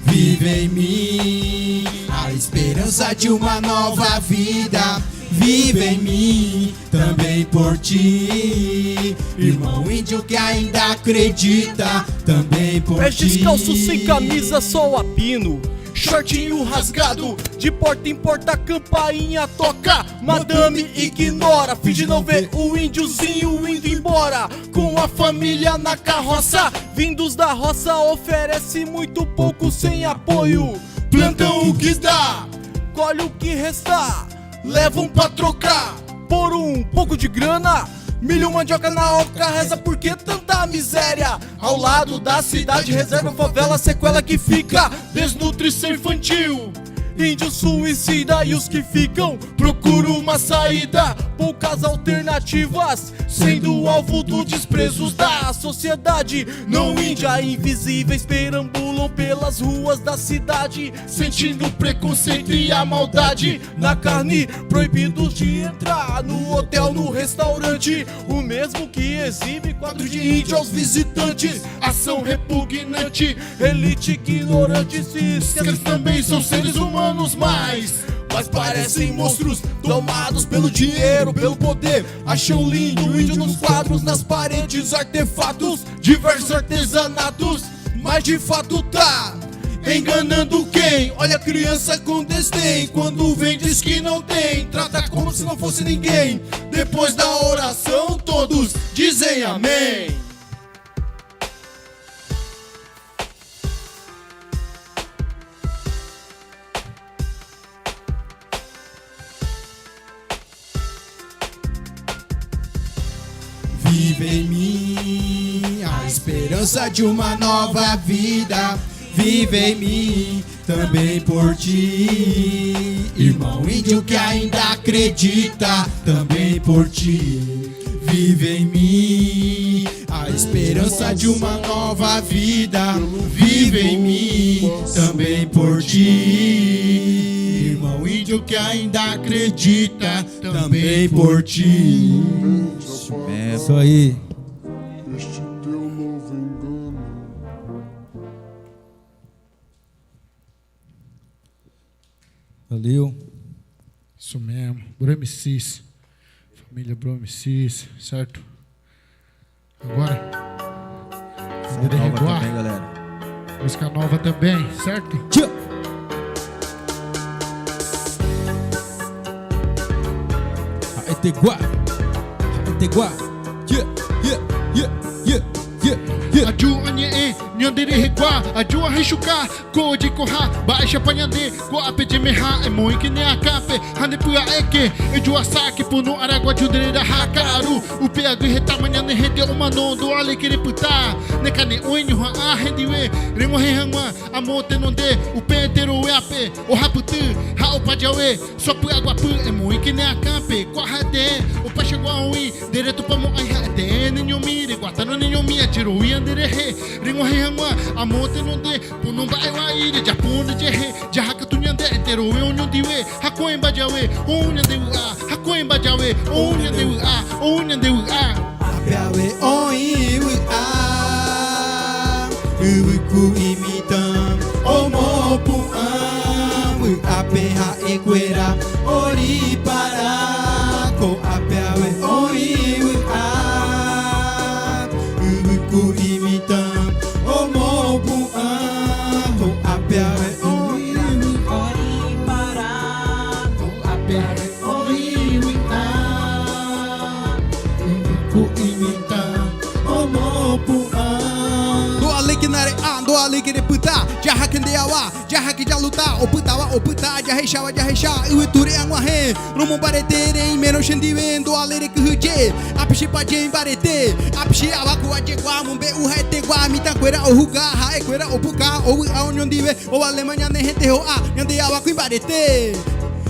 Vive em mim a esperança de uma nova vida. Vive em mim, também por ti. Irmão índio que ainda acredita, também por ti. Pé descalço, sem camisa, só a pino. Shortinho rasgado, de porta em porta, campainha toca. Madame ignora, finge não ver o índiozinho indo embora. Com a família na carroça, vindos da roça, oferece muito pouco sem apoio. Plantam o que dá, colhe o que restar, levam pra trocar por um pouco de grana. Milho, mandioca na oca, reza porque tanta miséria. Ao lado da cidade, reserva, favela, sequela que fica. Desnutrição infantil, índio suicida e os que ficam procuram uma saída. Poucas alternativas, sendo alvo do desprezo da sociedade. Não índia, invisíveis perambulam pelas ruas da cidade, sentindo preconceito e a maldade na carne, proibidos de entrar no hotel, no restaurante. O mesmo que exibe quadro de índio aos visitantes. Ação repugnante, elite ignorante, se esquece que eles também são seres humanos, mas, mas parecem monstros tomados pelo dinheiro, pelo poder. Acham lindo o índio nos quadros, nas paredes, artefatos, diversos artesanatos. Mas de fato tá enganando quem? Olha a criança com desdém, quando vem diz que não tem, trata como se não fosse ninguém. Depois da oração todos dizem amém. Vive em mim a esperança de uma nova vida. Vive em mim, também por ti. Irmão índio que ainda acredita, também por ti. Vive em mim a esperança de uma nova vida. Vive em mim, também por ti. Irmão índio que ainda acredita, também por ti. Isso aí. Este teu novo engano. Valeu. Isso mesmo. Bro M Cs. Família Bro M Cs, certo? Agora. Música nova também, galera. Música nova também, certo? Tchau. Aetegua. Aetegua. Yeah, yeah, yeah, yeah, yeah, yeah. Aju anye, eh. Nyandere hekuá, ajuahe suka, ko oji ko ha, ba'éichapa ñande, ko ápe jemeha, emoĩ kene akãpe, ha nde pya'éke, ejuasa ke pono aragua judreraha ka'aru, upe aguyhe tamaña ne hete omano, doa lekere pyta, ne kane oĩ ñuhã'ã hendive, reg̃uahẽ hag̃ua, amo tenonde, upe enterovéape, ohapyty, ha opa jave, soapy aguapy, emoĩ kene akãpe, kuaha ete, opaichagua oĩ, nde retopa mo'ãi ha ete, neñomi, reguata no neñomi, acherovia nde rehe, reg̃uahẽ hag̃ua, amo tenonde, pono mba'e vai, rejapo nde jehe, jaha katu ñande, enterove oñondive, ha koẽmba jave, ou ñande vy'a, ha koẽmba jave, ou ñande vy'a, ou ñande vy'a. Ápe ave oĩ vy'a, yvyku imitã, omopu'ã, vy'ápe ha'ekuéra, oripara, ko ápe ave oĩ vy'a, yvyku imitã, omopu'ã, ko ápe ave oĩ vy'a, oripara, ko ápe ave oĩ vy'a, yvyku imitã, omopu'ã. Doa leke nare a, doa leke repyta, jaha ke nde awa, jaha ke jaluta, opytava opyta, jahechava jahecha, yvytu re ag̃uahẽ, romombarete reĩmérõ chendive, doa lere kyhyje, ápe che paje imbarete, ápe che avaku ajegua, mombe'u ha'etegua, mitãkuéra ohuga, ha'ekuéra opuka, ovy'a oñondive, ovalema ñane hete ho'a, ñande avaku imbarete.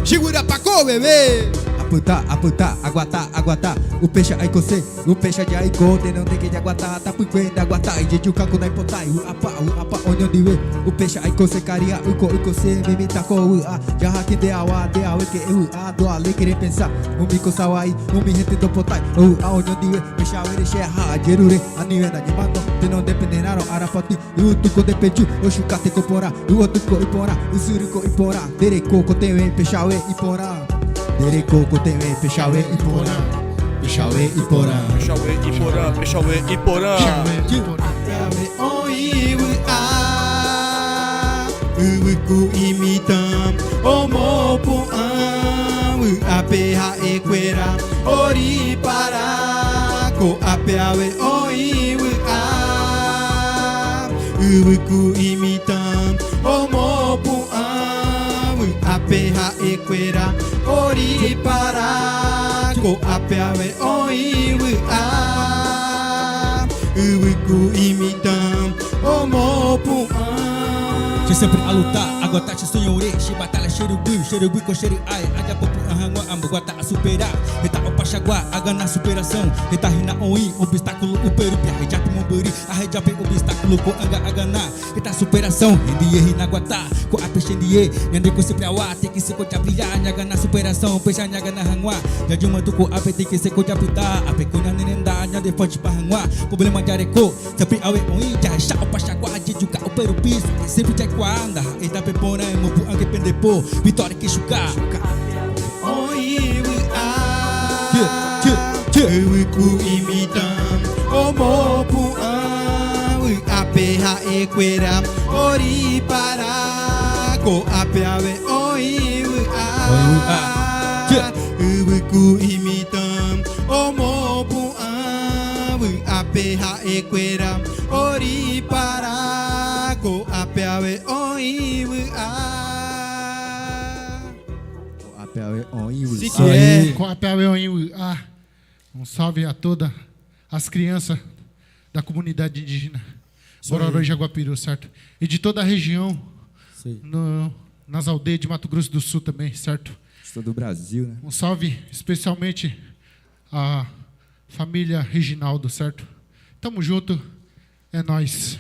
Che guyrapako veve. Apyta, apyta, aguata, aguata. Upéicha aikose, upéicha jaiko, tenonde ke jaguata, tapykue ndaguata, ijejuka ko naipotái, vy'apa, vy'apa oñondive. Upéicha aikose, karia'y ko ykose, mitãko vy'a, jaha ke nde awa, nde ave ke vy'a, doa leke repensa, umi kosã vai, umi hete ndopotái, ovy'a oñondive, péicha avei che aja ajerure, anive nañemano, tenonde penerarõ arapati, yvytu ko nde peju, ochuka teko porã, yvoty ko iporã, ysyry ko iporã, nde reko kotevẽ peichave iporã. Nde reko kotevẽ peichave iporã. Peichave iporã. Peichave iporã, peichave iporã. Ápe ave oĩ vy'a, yvyku imitã, omopu'ã, vy'ápe ha'ekuéra, oripara, ko ápe ave oĩ vy'a, yvyku imitã, omopu'ã, vy'ápe ha'ekuéra, oripara, ko ápe ave oĩ vy'a, yvyku imitã, omopu'ã. Che sempre aluta, aguata che soñore, che batalha, che ruguy, che ruguy ko che ry'ái, aja popy'ã hag̃ua, ambuguata asupera, heta opaichagua, agana superação, heta hina oĩ, obstáculo, upe rupi, ahejápe mombyry, ahejápe obstáculo ko anga agana, heta superação, hendie hina aguata, ko ápe chendie, ñande ko siempre awa, tekise ko japilla, ñagana superação, péicha ñagana hag̃ua, jajumatu ko ápe tekise ko japyta, ápe ko ñanerenda, ñande fãchipa hag̃ua, problema jareko, siempre ave oĩ, jahecha opaichagua, jejuka upe rupi, siempre jaikuaa, nda ha'e tape porã, emopu'ãke pende po, vitória ke chuka. Oĩ vy'a. Che, che, che. Yvyku imitã, omopu'ã, vy'ápe ha'ekuéra, oripara, ko ápe ave oĩ vy'a. Oĩ vy'a. Che. Yvyku imitã, omopu'ã, vy'ápe ha'ekuéra, oripara, ko ápe ave oĩ vy'a. Ko ápe ave oĩ vy'a. Ko ápe ave oĩ vy'a. Um salve a todas as crianças da comunidade indígena Bororó e Jaguapiru, certo? E de toda a região, no, nas aldeias de Mato Grosso do Sul também, certo? De todo o Brasil, né? Um salve especialmente à família Reginaldo, certo? Tamo junto, é nóis.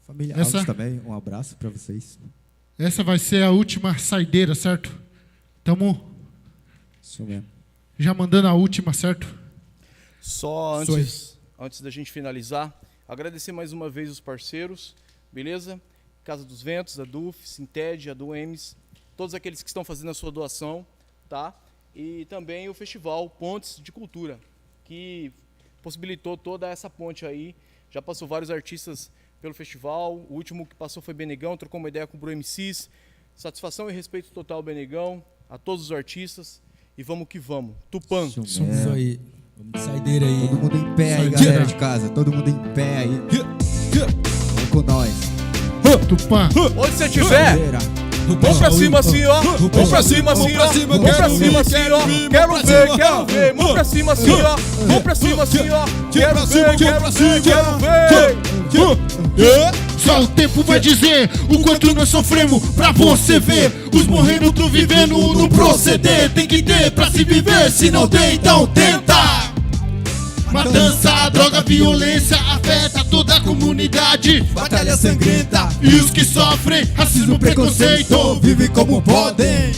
Família Alves também, um abraço pra vocês. Essa vai ser a última saideira, certo? Tamo já mandando a última, certo? Só antes, antes da gente finalizar, agradecer mais uma vez os parceiros, beleza? Casa dos Ventos, a DUF, Sintede, a DUEMS, todos aqueles que estão fazendo a sua doação, tá? E também o festival Pontes de Cultura, que possibilitou toda essa ponte aí. Já passou vários artistas pelo festival. O último que passou foi Benegão, trocou uma ideia com o Bru M Cs. Satisfação e respeito total, Benegão, a todos os artistas. E vamos que vamos. Tupã. Isso aí. Vamos de saideira aí. Todo mundo em pé aí, galera de casa. Todo mundo em pé aí. com nós. Tupã. Onde você tiver, mão pra cima assim, ó. Mão pra cima assim, ó. Mão pra cima assim, ó. Quero ver, quero ver. Mão pra cima assim, ó. Mão pra cima assim, ó. Quero ver, quero ver, quero ver. É, só o tempo vai dizer o quanto nós sofremos pra você ver. Uns morrendo, outros vivendo no proceder. Tem que ter pra se viver, se não tem, então tenta. Matança, droga, violência afeta toda a comunidade. Batalha sangrenta e os que sofrem racismo, preconceito, vivem como podem.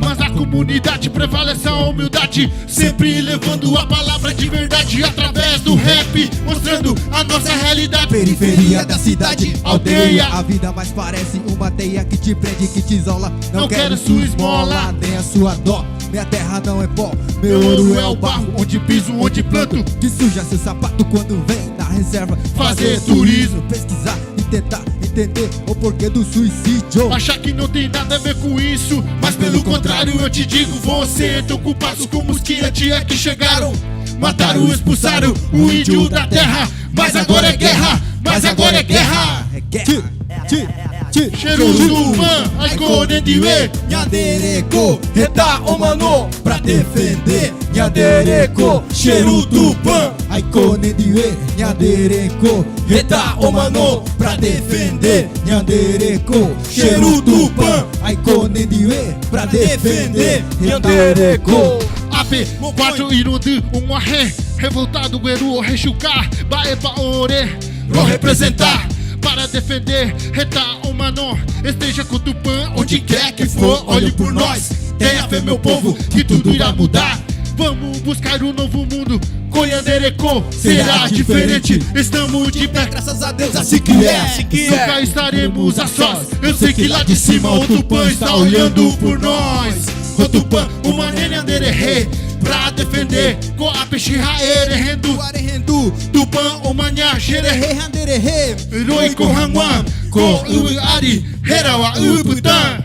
Mas na comunidade prevalece a humildade, sempre levando a palavra de verdade através do rap, mostrando a nossa realidade. Periferia da cidade, aldeia, a vida mais parece uma teia que te prende, que te isola. Não quero sua esmola, nem a sua dó. Minha terra não é pó, meu ouro é o barro, onde piso, onde planto. Que suja seu sapato quando vem da reserva fazer turismo, pesquisar e tentar entender o porquê do suicídio. Achar que não tem nada a ver com isso, mas pelo contrário eu te digo, você é tão culpado como os que a dia que chegaram. Mataram, expulsaram o índio da terra, mas agora é guerra, mas agora é guerra. É guerra. Ti, ti, ti. Cheru Tupã, aiko nendiwe, Nyandereko, heta o mano pra defender Nyandereko. Cheru Tupã, aiko nendiwe, Nyandereko, heta o mano pra defender Nyandereko. Cheru Tupã, aiko nendiwe, pra defender Nyandereko. Ape, quatro irundi, um arre, revoltado, gueru, rechucar, bae pa ore, vou representar para defender, heta o mano, esteja com Tupã, onde quer que for, olhe por nós. Tenha fé, meu povo, que tudo irá mudar. Vamos buscar um novo mundo. Com Nyandereko será diferente. Estamos de pé, graças a Deus, assim que é. Nunca estaremos a sós. Eu sei que lá de cima o Tupã está olhando por nós. O Tupã, o manene anderehe, pra defender. Ko ape shiha erehendu, arehendu. Tupã, o manya sherehe, anderehe. Roi ko hangwa, ko u ari, hera wa u puta.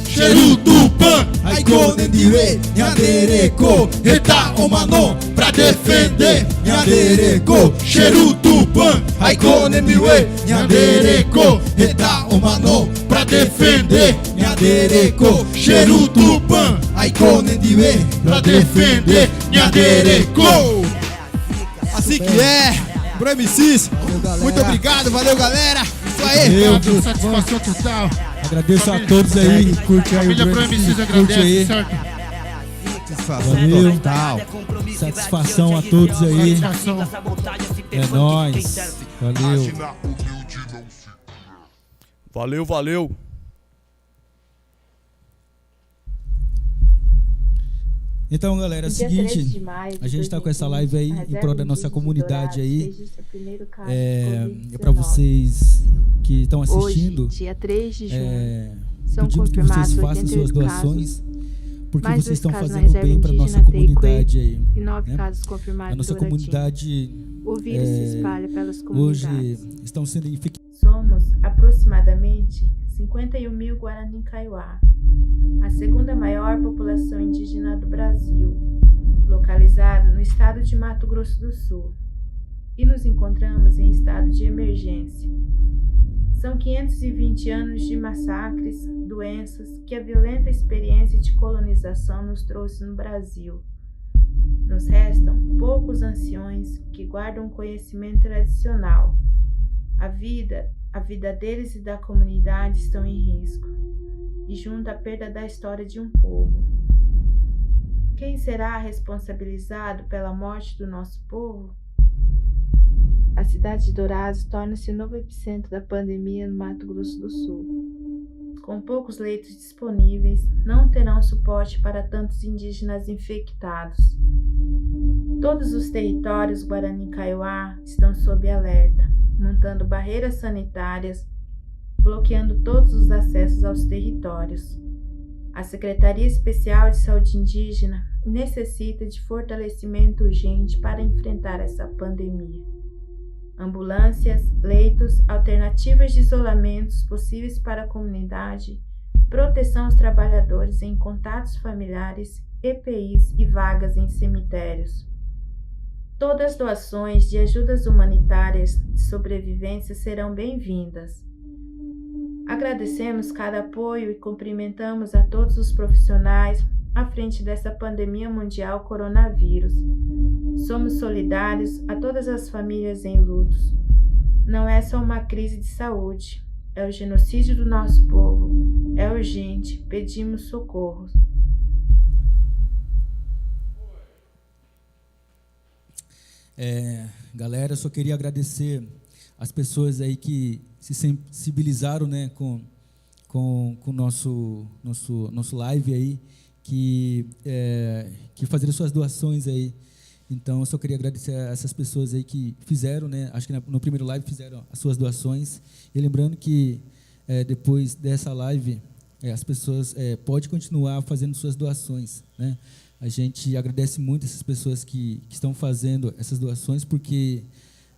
Cheru Tupã, aiko nendiwe, Nyandereko, heta o mano pra defender Nyandereko. Cheru Tupã, aiko nendiwe, Nyandereko, heta o mano pra defender Nyandereko. Cheru Tupã, aiko nendiwe, pra defender Nyandereko. Assim que é, pro M Cs. Muito obrigado, valeu, galera. Isso aí. Valeu. Satisfação total. Agradeço a todos aí que curte aí o Grande Cis, curte aí. Satisfação total. Satisfação a todos aí. Satisfação. É nóis. Valeu. Valeu, valeu. Então, galera, é o seguinte, a gente tá com essa live aí em prol da nossa comunidade aí. É, é pra vocês que estão assistindo, é, pedimos que vocês façam suas doações, porque vocês estão fazendo bem pra nossa comunidade aí, né? A nossa comunidade, é, hoje estão sendo infectados. Somos aproximadamente cinquenta e um mil Guarani Kaiowá, a segunda maior população indígena do Brasil, localizado no estado de Mato Grosso do Sul, e nos encontramos em estado de emergência. São quinhentos e vinte anos de massacres, doenças que a violenta experiência de colonização nos trouxe no Brasil. Nos restam poucos anciões que guardam conhecimento tradicional. A vida, a vida deles e da comunidade estão em risco, e junto à perda da história de um povo. Quem será responsabilizado pela morte do nosso povo? A cidade de Dourados torna-se o novo epicentro da pandemia no Mato Grosso do Sul. Com poucos leitos disponíveis, não terão suporte para tantos indígenas infectados. Todos os territórios Guarani Kaiowá estão sob alerta, montando barreiras sanitárias, bloqueando todos os acessos aos territórios. A Secretaria Especial de Saúde Indígena necessita de fortalecimento urgente para enfrentar essa pandemia. Ambulâncias, leitos, alternativas de isolamentos possíveis para a comunidade, proteção aos trabalhadores em contatos familiares, E P Is e vagas em cemitérios. Todas as doações de ajudas humanitárias de sobrevivência serão bem-vindas. Agradecemos cada apoio e cumprimentamos a todos os profissionais à frente dessa pandemia mundial coronavírus. Somos solidários a todas as famílias em lutos. Não é só uma crise de saúde, é o genocídio do nosso povo. É urgente, pedimos socorro. É, galera, só queria agradecer as pessoas aí que se sensibilizaram, né, com com com nosso nosso nosso live aí, que é, que fizeram suas doações aí. Então, eu só queria agradecer a essas pessoas aí que fizeram, né? Acho que na- no primeiro live fizeram as suas doações. E lembrando que é, depois dessa live, é, as pessoas é, podem continuar fazendo suas doações, né? A gente agradece muito essas pessoas que, que estão fazendo essas doações, porque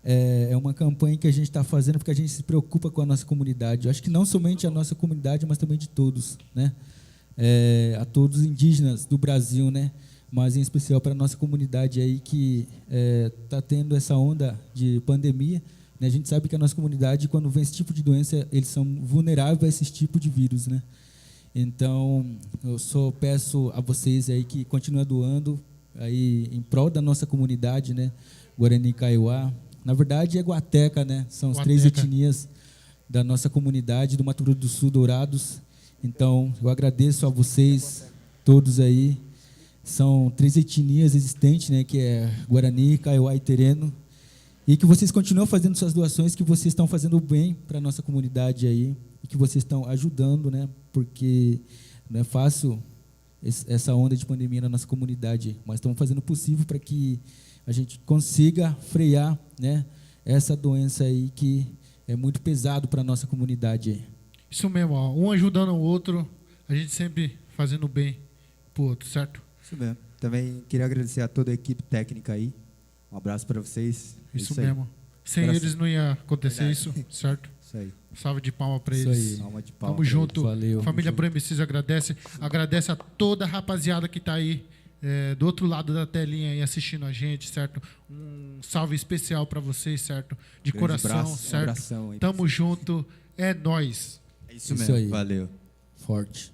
é, é uma campanha que a gente está fazendo porque a gente se preocupa com a nossa comunidade. Eu acho que não somente a nossa comunidade, mas também de todos, né? É, a todos os indígenas do Brasil, né? Mas em especial para a nossa comunidade aí que está tendo essa onda de pandemia, né? A gente sabe que a nossa comunidade, quando vem esse tipo de doença, eles são vulneráveis a esse tipo de vírus, né? Então, eu só peço a vocês aí que continuem doando aí em prol da nossa comunidade, né? Guarani Kaiowá. Na verdade, é Guateca, né? São as três Guateca. Etnias da nossa comunidade do Mato Grosso do Sul, Dourados. Então, eu agradeço a vocês todos aí. São três etnias existentes, né? Que é Guarani, Kaiowá e Tereno. E que vocês continuem fazendo suas doações, que vocês estão fazendo bem para a nossa comunidade aí. E que vocês estão ajudando, né? Porque não é fácil es- essa onda de pandemia na nossa comunidade, mas estamos fazendo o possível para que a gente consiga frear, né, essa doença aí que é muito pesado para nossa comunidade aí. Isso mesmo, ó. Um ajudando o outro, a gente sempre fazendo bem pro outro, certo? Isso mesmo. Também queria agradecer a toda a equipe técnica aí. Um abraço para vocês. É Isso, aí. Mesmo. Sem Graças- eles não ia acontecer Verdade. Isso, certo? Isso aí. Salve de palma pra Isso eles. aí. Palma de palma. Tamo junto. Valeu. Família Pro M Cs agradece. Agradece a toda a rapaziada que tá aí é, do outro lado da telinha aí assistindo a gente, certo? Um salve especial pra vocês, certo? De Grande coração, abraço, um certo? Abração aí. Tamo junto, é nóis. É isso, Isso mesmo. Aí. Valeu. Forte.